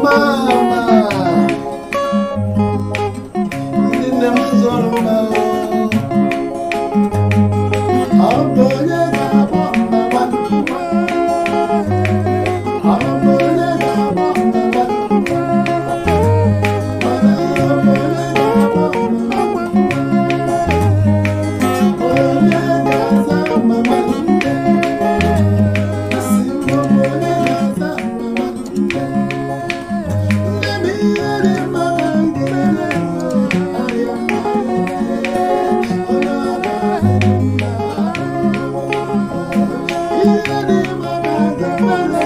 Mama, ndị nne m zụrụ m. Ọ bụ onye ga-akpọ mama? Ọ bụ onye ga-akpọ mama? Mana ọ bụ onye ga-akpọ mama? Onye ga-aza mama? Asị m, ọ bụ onye ga-aza mama? Nne m, ihe dị mma ka m ga-emere ahịa. Onye ọ ga-adịrị mma. Ihe dị mma ka m ga-emere.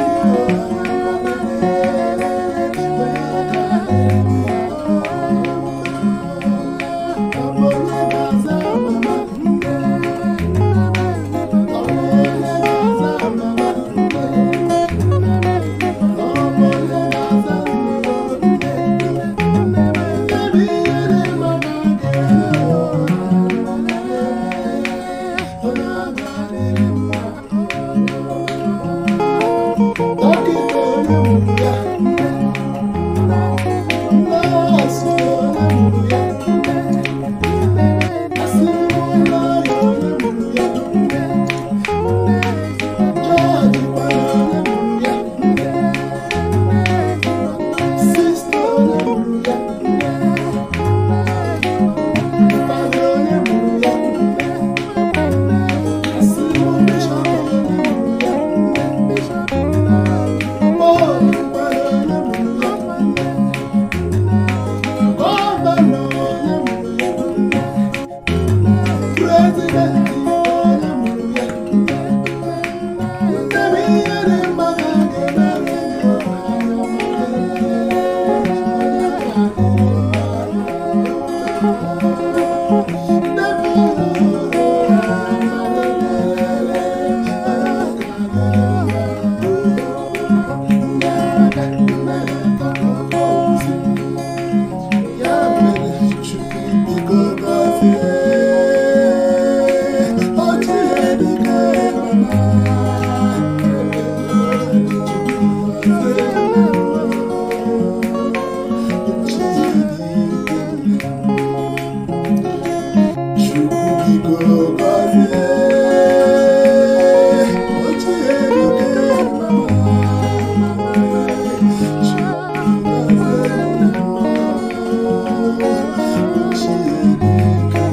Ọ bụ onye ga-aza mama? Ọ bụ onye ga-aza mama? Ọ bụ onye ga-aza mama? Nne m, ihe dị mma ka m ga-emere. Onye ọ ga-adịrị mma. Dọkịta onye mụrụ ya? Nọọsụ onye mụrụ ya? Asị m, lọya onye mụrụ ya? Jọọjị kwara onye mụrụ ya? Sista onye mụrụ ya? Fada onye mụrụ ya? Asị m, bishọp onye mụrụ ya? Pọl kwara onye mụrụ ya? Gọvanọ onye mụrụ ya? Prezidenti onye mụrụ ya? Nne m, ihe dị mma ka a ga-emere. Nne m, ya mere Chukwu biko gọzie ochie dike mama. Chukwu gọzie ochie dike. Chukwu biko gọzie ochie dike mama. Chukwu gọzie ochie dike.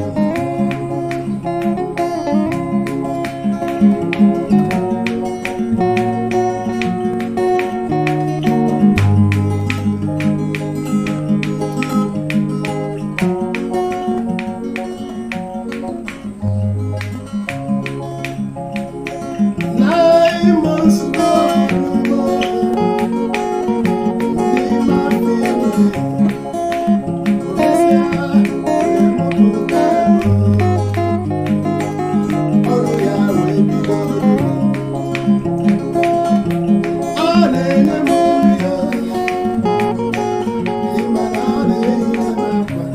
9 months ago, ndị mafia mesịa wee mụpụta ọrụ ya wee bido. Ọ na-enye m nri, ịma na ọ na-ehicha m akwa,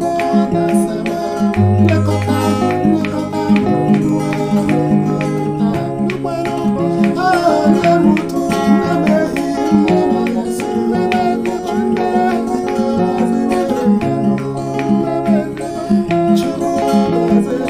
ọ na-asa m ahụ, nlekọta nlekọta m. Nne m ụtụ, nne m ehihie, nne m anyasị, nne m Chukwu gọzie